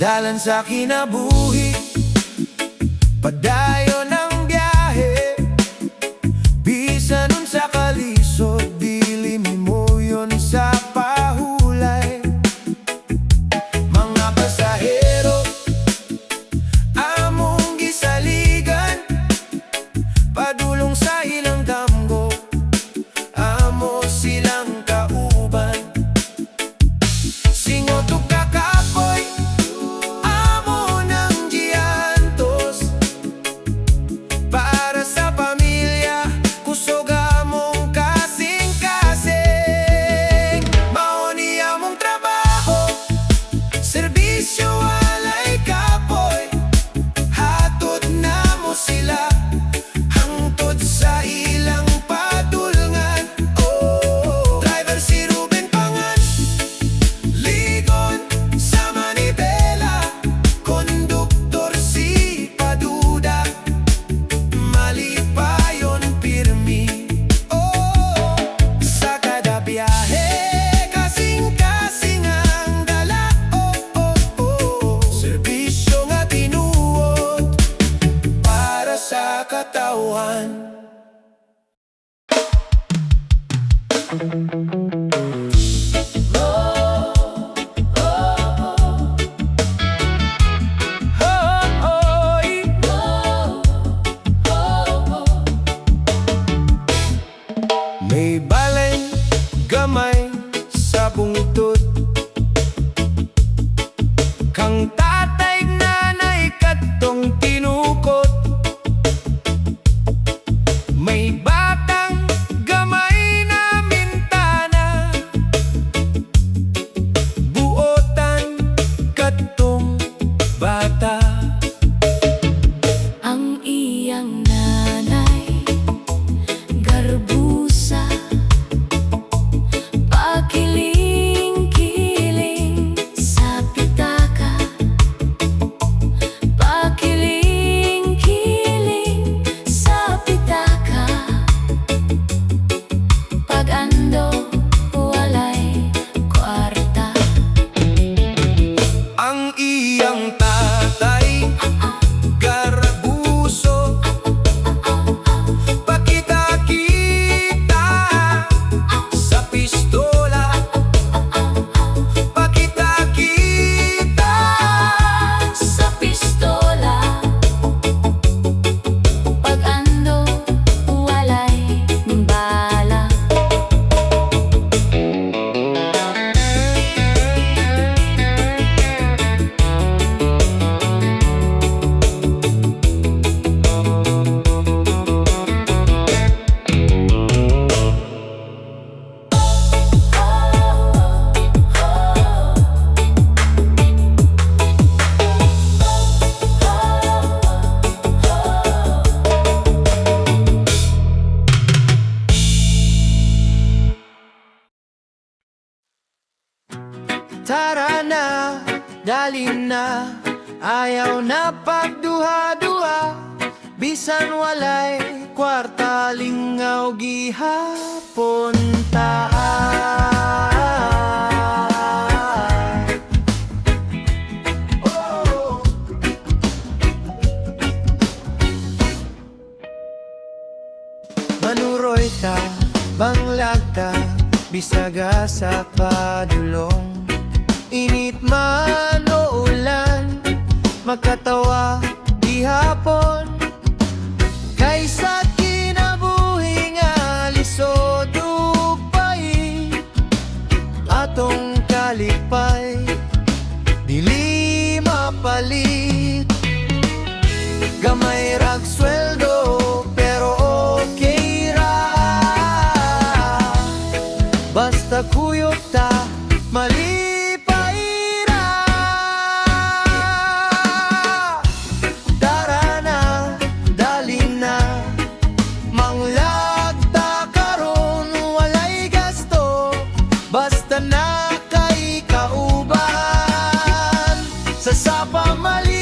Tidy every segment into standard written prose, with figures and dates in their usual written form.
Dalan sa kinabuhi, padayon ang biyahe. Bisan unsa kalisod, dili mimuyon sa pahulay. Mga pasahero among gisaligan, padulong sa ilang damgo, amo silang kauban. Singot ug kakapoy, amo nang giantos. Para sa pamilya, kusog among kasing-kasing. Mao ni among trabaho, serbisyo walay kapoy. Hatod namo sila hangtod sa ilang padulngan. Oh, driver si Ruben Pangan, Ligon sa manibela, konduktor si Paduda, malipayon pirmi. Oh, sa kada biyahe, kasing-kasing ang dala. Oh. Serbisyo nga tinuod para sa katawhan. Oh. May balay gamay sa bungtod, kang tatay nanay katong tinukod. May batang gamay na mintana, buotan katong bata. Ang iyang nanay garbusa, pakiling-kiling sa pitaka, pakiling-kiling sa pitaka. Pag-ando walay kwarta. Ang iyang tatay garbuso, pakita-kita sa pistola, pakita-kita sa pistola. Pag-ando walay bala. Tara na, dali na, ayaw na pagduha-duha. Bisan walay kwarta, lingaw gihapon ta. Oh. Manuroy ta, banglag ta, bisag asa padulong. Init man o ulan, makatawa gihapon. Kaysa kinabuhi nga lisod ug pait, atong kalipay dili mapalit. Gamay rag sweldo pero okay ra, basta kuyog ta, malipay ra. Tara na, dali na, manglagta karon, walay gasto, basta na kay kauban. Sa sapa mali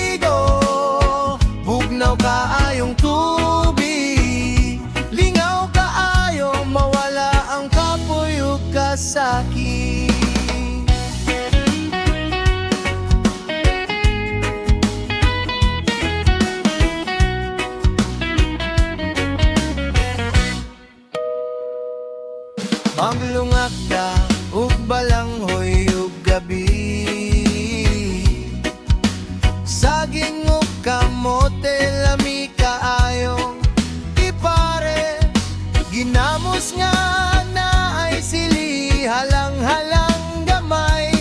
Saging ug kamote, lami kaayo ipare. Ginamos nga naay sili, halang-halang gamay.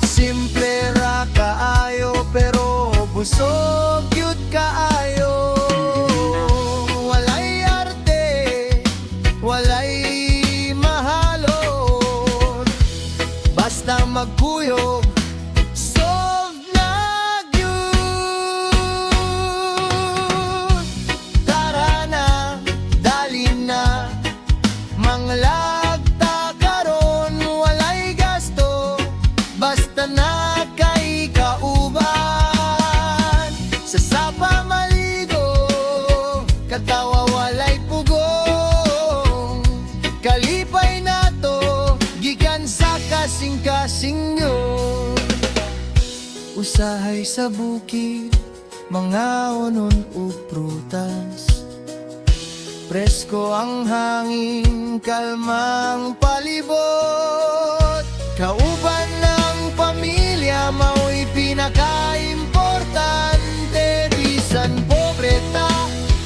Simple ra kaayo pero busog gyud kaayo. Walay arte, walay mahalon, basta magkuyog, solve na gyud. Tara na, dali na, manglagta karon. Walay gasto, basta naa kay kauban. Sa sapa maligo, katawa walay pugong. Kalipay nato, gikan sa kasing-kasing yun. Usahay sa bukid, mangaonon og prutas. Presko ang hangin, kalmang palibot. Kauban ng pamilya, mao'y pinaka-importante. Bisan pobre ta,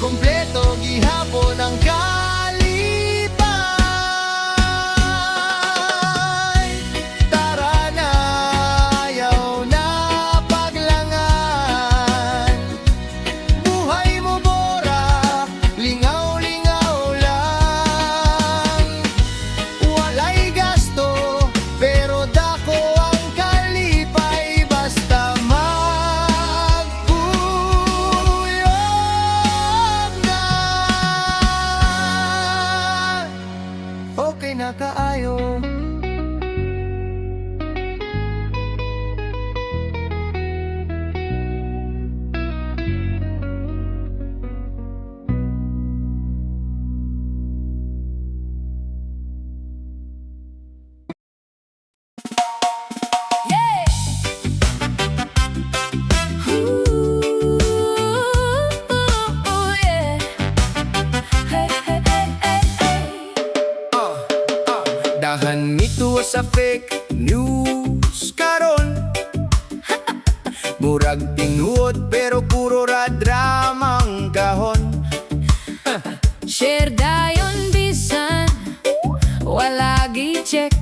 kompleto gihapon ang kalipay. Tara na, ayaw na paglangan. Buhay mo bora, lingaw-lingaw lang. Walay gasto, pero dako ang kalipay. Basta magkuyog na, okay na kaayo. Yeah! Ooh, yeah. Hey, hey, hey, hey, hey. Dahan mituo sa fake news karon. Murag tinuod pero puro ra dramang kahon. Share dayon bisan wala gi-check.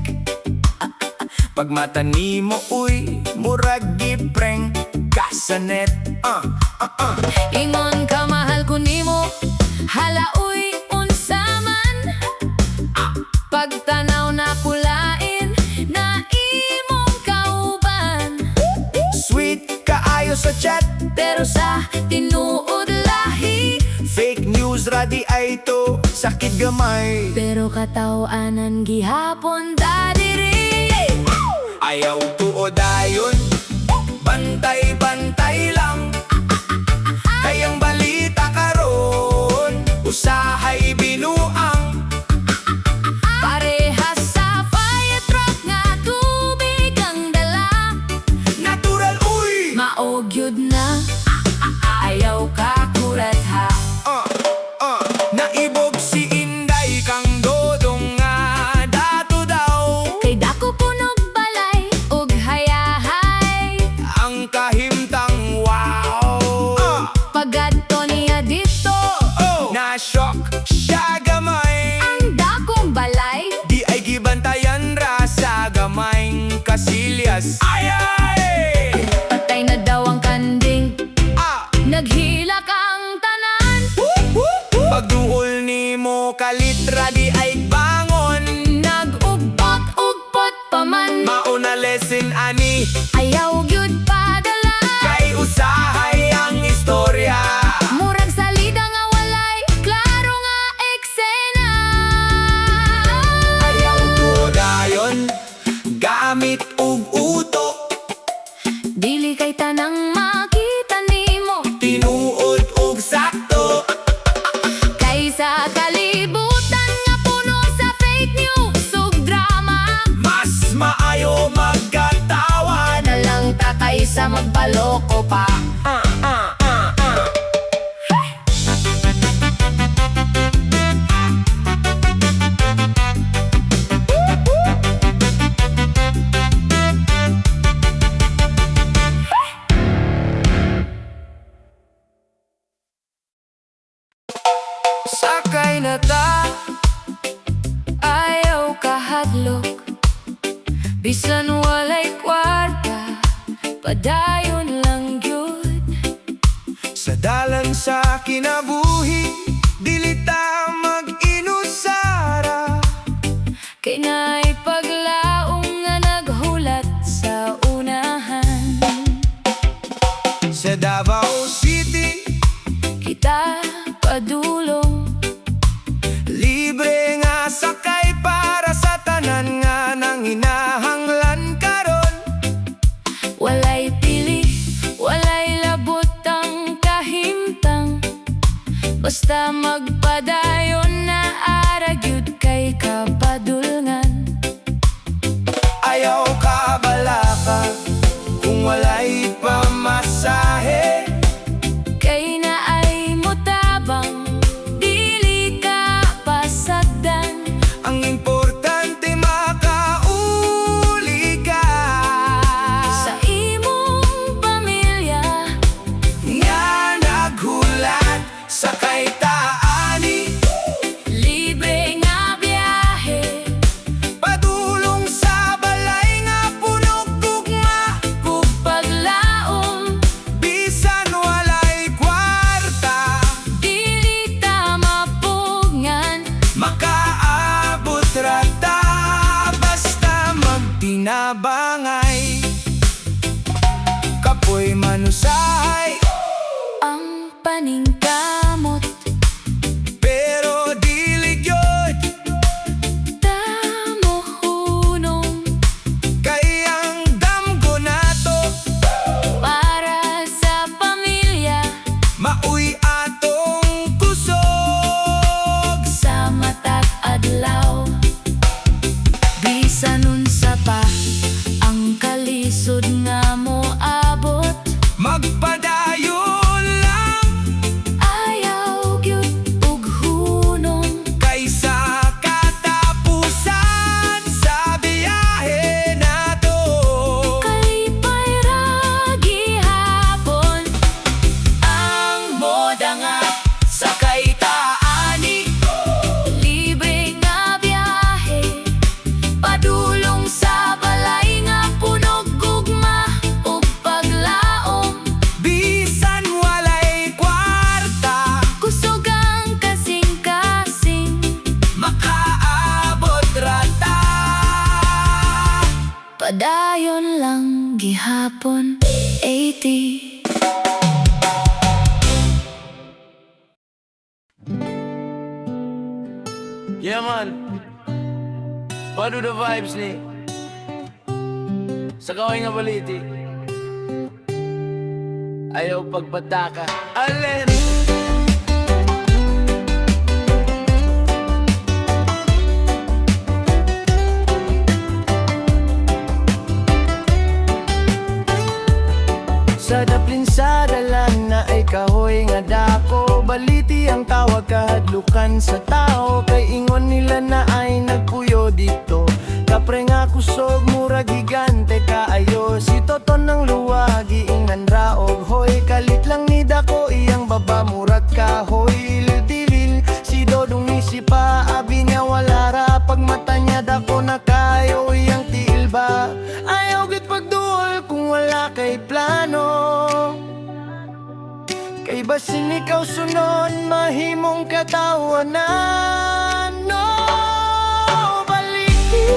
Pagmata nimo, uy, murag gi-prank ka sa net. Ingon ka mahal ko nimo. Hala uy, unsa man. Pagtanaw na kulain na imong kauban. Sweet kaayo sa chat. Pero sa tinuod lahi. Fake news ra diay to. Sakit gamay. Pero kataw-anan gihapon ta diri. Ayaw tuo dayon. Bantay-bantay lang. Kayang balita karon usahay binuang. Parehas sa fire truck nga tubig ang dala. Natural uy. Mao gyud na. Ayaw ka kurat ha. Naibog si Inday kang Dodong nga dato daw. Kay dako punog balay ug hayahay. Ang kahimtang wow. Pagadto niya dito, Oh. Na-shock siya gamay. ang dakong balay. Di ay gibantayan ra sa gamayng kasilyas. Ay ay! Patay na daw ang kanding. Ah! Naghilak ang tanan. Pagduol nimo kalitra di ay bangon. Nag-ugbot-ugbot pa man. Mauna lesson ani. Ayaw gyud padala. Kay usahay ang istorya. Murag salida nga walay klaro nga eksena. Ayaw tuo dayon. Gamit og utok. Dili kay tanang makita nimo. Tinuod og sakto. Kaysa kalibutan nga puno sa fake news ug drama. Mas maayo magkatawa Na lang ta kaysa magpaloko pa. na ta. Ayaw kahadlok. Bisan walay kwarta, padayon lang gyud. Sa dalan sa kinabuhi, dili ta mag-inusara. Kay naay paglaom nga naghulat sa unahan. Sa Davao City, kita padulong. Libre nga sakay para sa tanan nga nanginahanglan karon. Walay pili, walay labot ang kahimtang. Basta magpadayon na ara gyud kay kapadulngan. Ayaw kabalaka kung walay pamasahe. Kay naay mutabang, dili ka pasagdan. Ang importante, makauli ka sa imong pamilya nga naghulat sa kay taani. Libre nga biyahe, padulong sa balay nga punog gugma ug paglaom. Bisan walay kwarta, dili ta mapugngan. Makaabot ra ta basta magtinabangay. Kapoy man usahay, ang paningkamot, pero dili gyud ta mohunong. Kay ang damgo nato para sa pamilya maoy atong kusog sa matag adlaw. Bisan unsa pa ang kalisod nga moabot, magpadayon lang. Ayaw gyud og hunong. Kaysa katapusan sa biyahe nato, kalipay ra gihapon. Ang moda nga sakay taani, libre nga biyahe, padulong sa balay nga punog gugma ug paglaom. Bisan walay kwarta, kusog ang kasing-kasing, makaabot ra ta. Padayon lang gihapon. 80. Yeah, man. What do the vibes ni? Sa kahoy nga baliti. Ayaw pagpataka. Alin! Sa daplin sa dalan na ay kahoy nga dako. Baliti ang tawag kahadlukan sa tao, kay ingon nila na ay nagpuyo dito. Kapre nga kusog, mura gigante kaayo. Si Toton ng luwagi giingnan raog hoy. Kalit lang ni dako iyang baba, murag kahoy. Liltilil si Dodong ni si pa. Abi niya wala ra pag mata niya, dako na kayo iyang tiil ba. Ayaw git pagduol kung wala kay plano, kay basin ikaw sunod mahimong katawanan. No, baliti,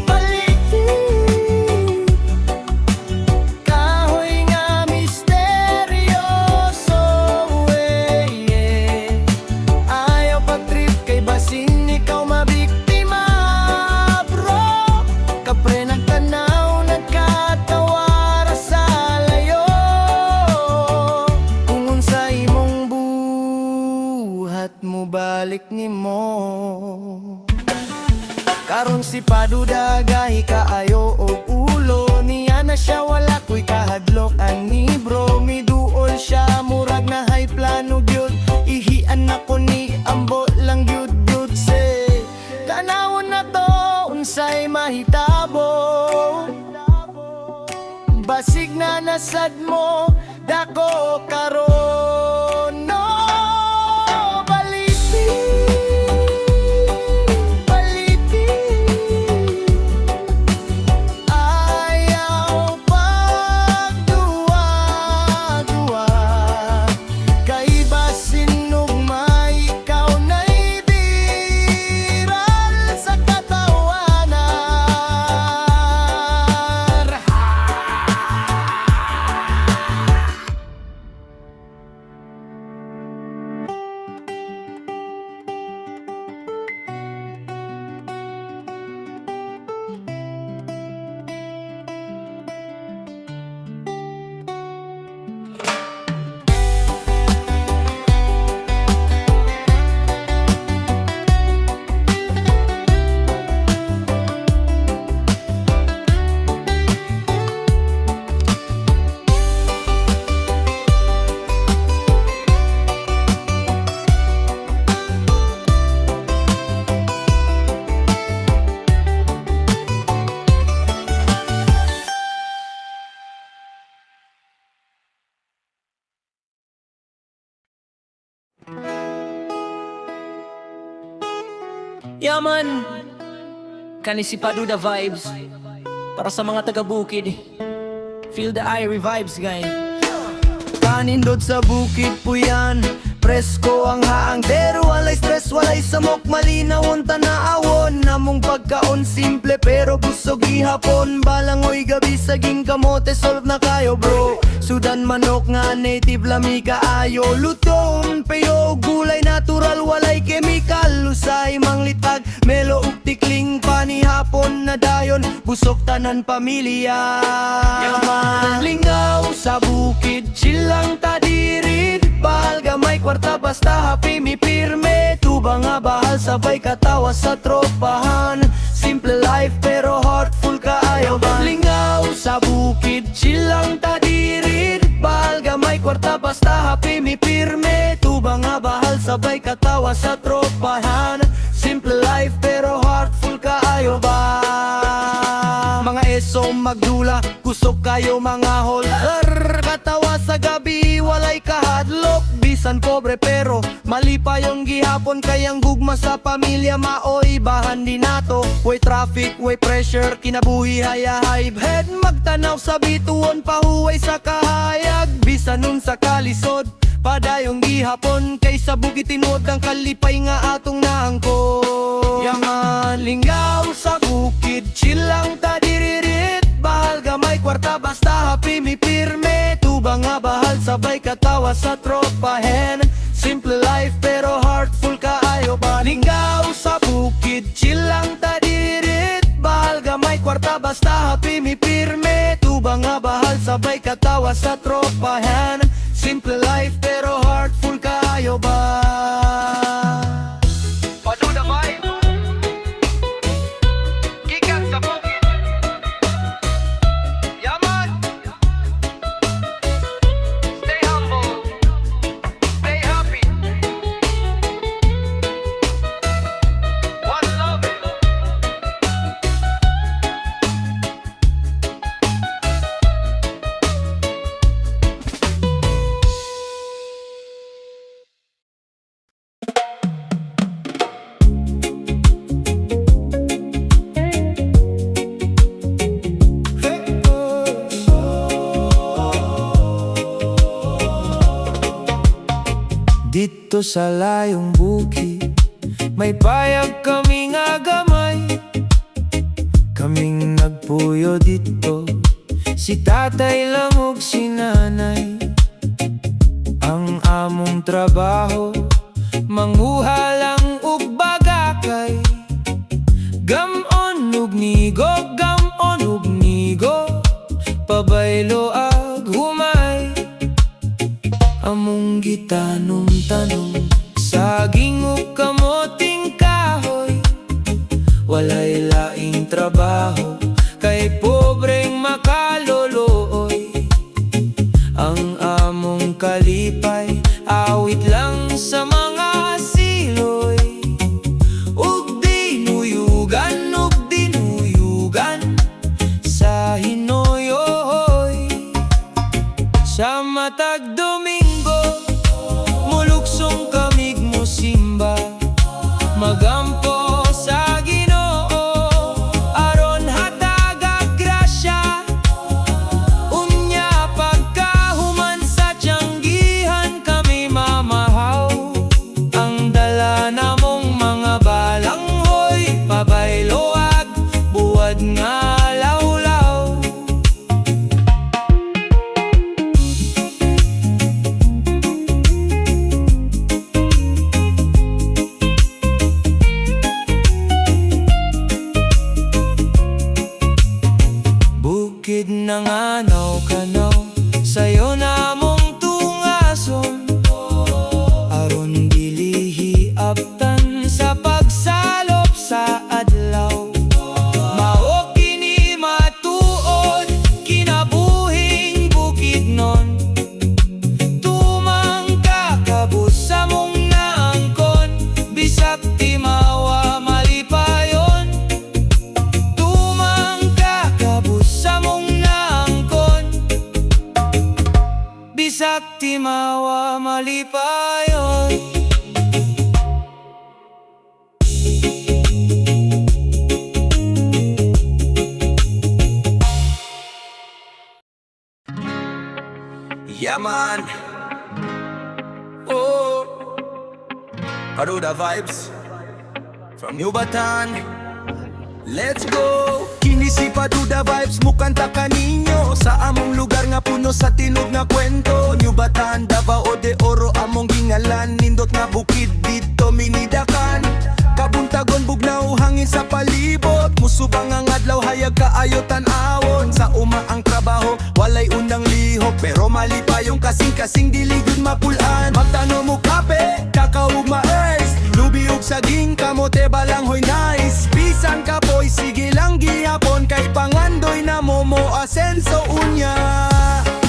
baliti, kahoy nga misteryoso, eh, yeah. Ayaw pag-trip kay basin ikaw mabiktima, bro. Kapre nagtanaw, nagkatawara sa layo. Kung unsa imong buhat, mo balik nimo. Karon si Paduda gahi kaayo og ulo. Niya na siya wala ko'y kahadlok ani bro. Miduol siya murag na hay plano gyud. Ihian ako ni ambo lang gyud gyud se. Tanawon na to unsay mahitabo. Basig na nasad mo dako karon. No, Yeah man! Kani si Paduda Vibes. Para sa mga taga-bukid. Feel the irie vibes, guys. Kanindot sa bukid puyan, presko ang haang pero walay stress, walay samok. Malinaw ang tanaawon. Among pagkaon simple pero busog gihapon. Balangoy gabi, saging, kamote, solve na kayo, bro. Sudan manok nga native, lami kaayo. Luton, peyo, gulay natural, walay chemical. Usay manglitag, melo ug tikling. Panihapon na dayon, busok tanan pamilya. Lingaw sa bukid, chill lang ta diri. Bahal gamay kwarta, basta happy mi pirme. Tubang nga bahal, sabay katawa sa tropahan. Simple life pero heartful kaayo ba. Lingaw sa bukid, chill lang ta diri. Bahal gamay kwarta, basta happy mi pirme. Tubang nga bahal, sabay katawa sa tropahan. Simple life pero heartful kaayo ba. Mga eso magdula, kusog kayo mga hol. Arr, katawa sa gabi, walay kahadlok. Bisan pobre pero malipayon gihapon. Kayang gugma sa pamilya maoy bahan di nato. Way traffic, way pressure, kinabuhi hayahay. Head magtanaw sa bituon, pahuway sa kahayag. Bisan nun sa kalisod, padayong gihapon. Kay sa bukid tinuod ang kalipay nga atong naangkon. Yaman, lingaw sa bukid, chill lang ta diririt. Bahal gamay kwarta, basta happy mi pirme. Tubang nga bahal, sabay katawa sa tropahen. Simple life pero heartful kaayo ba. Lingaw sa bukid, chill lang ta diririt. Bahal gamay kwarta, basta happy mi pirme. Tubang nga bahal, sabay katawa sa tropahen. Simple life pero heartful kaayo ba. Paduda Vibe. Gikan sa bukid. Yeah man. Stay humble. Stay happy. One love. Dito sa layong bukid, may payag kami nga gamay. Kaming nagpuyo dito, si tatay lang ug si nanay. Ang among trabaho, manguha lang og bagakay. Gam-on ug nigo, gam-on ug nigo, pabaylo ag humay. Among gitanom-tanom, saging ug kamoting kahoy. Walay laing trabaho, kay pobreng makaluluoy. Ang among kalipay, awit lang sa mga siloy. Ug dinuyugan sa hinoyoy. Sa matag Domingo, muluksong kamig mosimba. Magampo sa Ginoo aron hatagag grasya. Unya pagkahuman sa tiyanggihan kami mamahaw. Ang dala namong mga balanghoy, pabaylo ag buwad nga lawlaw. Bukid ng Anaw Kanaw, sayo namong tungason, aron dili hiabtan sa pagsalop sa adlaw. Mao kini matuod kinabuhing bukidnon. Tumang kakabus sa mong naangkon, bisak timawa malipayon. Tumang kakabus sa mong naangkon, bisak timawa malipayon. Yeah, man. Oh, Paduda vibes from New Bataan. Let's go! Kini si Paduda vibes, mukanta kaninyo sa among lugar nga puno sa tinuod nga kwento. New Bataan, Davao de Oro, among gingalan. Nindot nga bukid didto mi nidakan. Kabuntagon, bugnaw hangin sa palibot. Musubang ang adlaw, hayag kaayo tan-awon. Sa uma ang trabaho, walay undang lihok, pero malipayong kasing-kasing dili gyud mapulaan. Magtanom og kape, kakao ug mais, lubi ug saging, kamote, balanghoy, nice. Bisan kapoy, sige lang gihapon, kay pangandoy na mo mo asenso unya.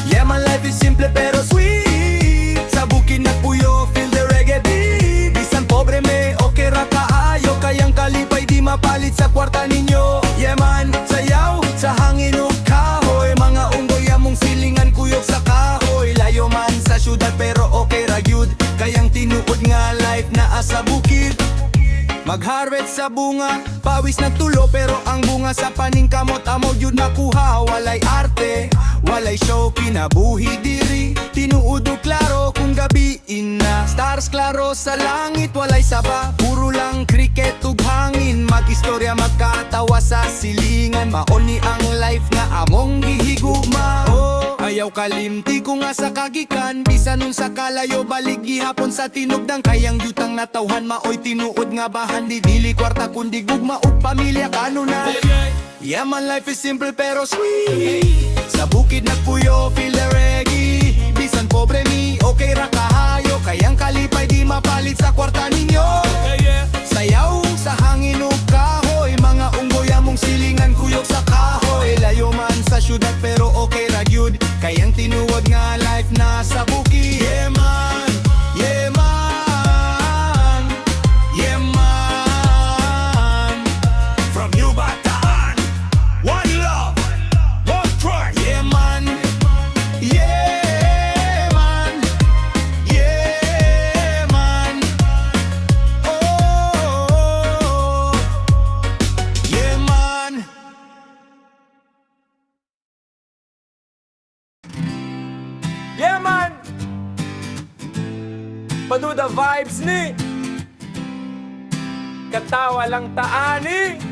Yeah, my life is simple pero sweet. Sa bukid nagpuyo, feel the reggae beat. Bisan pobre me, okay ra kaayo, kay ang kalipay di mapalit sa kwarta ninyo. Yeah man, sayaw sa hangin ug kahoy. Mga unggoy among silingan, kuyog sa kahoy. Layo man sa syudad pero okay ra gyud, kay ang tinuod nga life naa sa bukid. Mag-harvest sa bunga, pawis nagtulo, pero ang bunga sa paningkamot amo gyud nakuha. Walay arte, walay show, kinabuhi diri tinuod ug klaro. Kung gabi na, stars klaro sa langit, walay saba, puro lang cricket ug hangin. Mag-istorya, magkatawa sa silingan, mao ni ang life nga among gihigugma. Oh, ayaw kalimti kung asa ka gikan. Bisan unsa kalayo, balik gihapon sa tinubdan, kay ang yutang natawhan maoy tinuod nga bahan. Di dili kwarta kundi gugma ug pamilya kanunan. Yeah, my life is simple pero sweet. Sa bukid nagpuyo, feel the reggae. Bisan pobre mi, okay ra kaayo, kay ang kalipay di mapalit sa kwarta ninyo. Sayaw sa hangin ug kahoy. Mga unggoy among silingan, kuyog sa kahoy. Layo man sa syudad pero okay ra gyud, kay ang tinuod nga life naa sa bukid. Yeah man, yeah man, yeah man. From New Bataan, one love, one trust. Yeah man, yeah man, yeah man. Oh, yeah man. Yeah man! Paduda vibes ni! Katawa lang taani!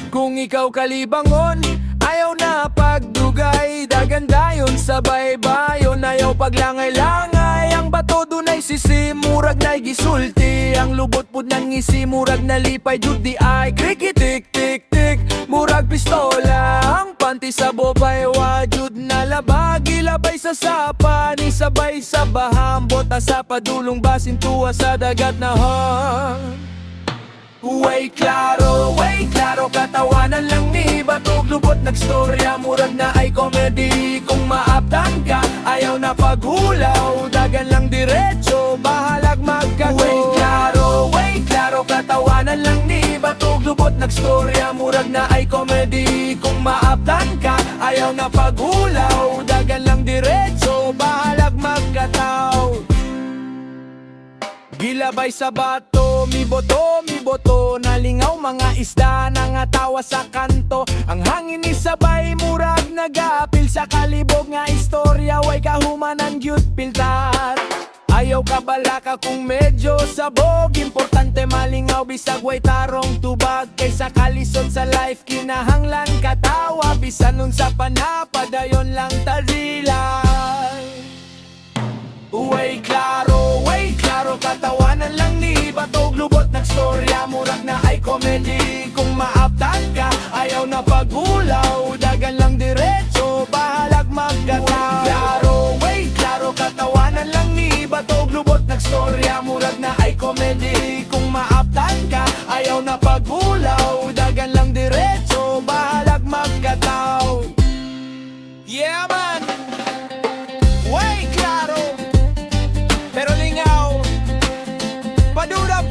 Kung ikaw kalibangon, ayaw na pagdugay. Dagan dayon sabay bayon, ayaw paglangay-langay. Ang bato dunay sisi, murag na'y gisulti. Ang lubot pud ng ngisi, murag nalipay jud di ay. Kriki tik tik tik, murag pistola. Ang panty sa bobay, wa jud nalaba. Gilabay sa sapa, ni sabay sa baham. Bota sa padulong basin tuwa sa dagat na ha. Way klaro, katawanan lang ni Batog lubot nagstorya, murag naay comedy. Kung maaptan ka, ayaw na paghulaw, dagan lang diretso, bahalag magkato. Way klaro, katawanan lang ni Batog lubot nagstorya, murag naay comedy. Kung maaptan ka, ayaw na paghulaw, dagan lang diretso, bahalag magkataw. Gilabay sa bato, mi boto. Nalingaw mga isda, nangatawa sa kanto. Ang hangin ni sabay, murag nagapil. Sa kalibog nga istorya, way kahumanan gyud piltar. Ayaw ka balaka kung medyo sabog, importante malingaw bisag way tarong tubag. Kaysa kalisod sa life, kinahanglan katawa. Bisan unsa pa na, padayon lang tarilay. Way klaro, katawanan lang ni Batog lubot nagstorya, murag naay comedy. Kung maaptan ka, ayaw na paghulaw, dagan lang diretso, bahalag magkataw. Klaro, way klaro, katawanan lang ni Batog lubot nagstorya, murag naay comedy. Kung maaptan ka, ayaw na paghulaw, dagan lang diretso, bahalag magkataw. Yeah man! Way klaro! Pero lingaw. Paduda.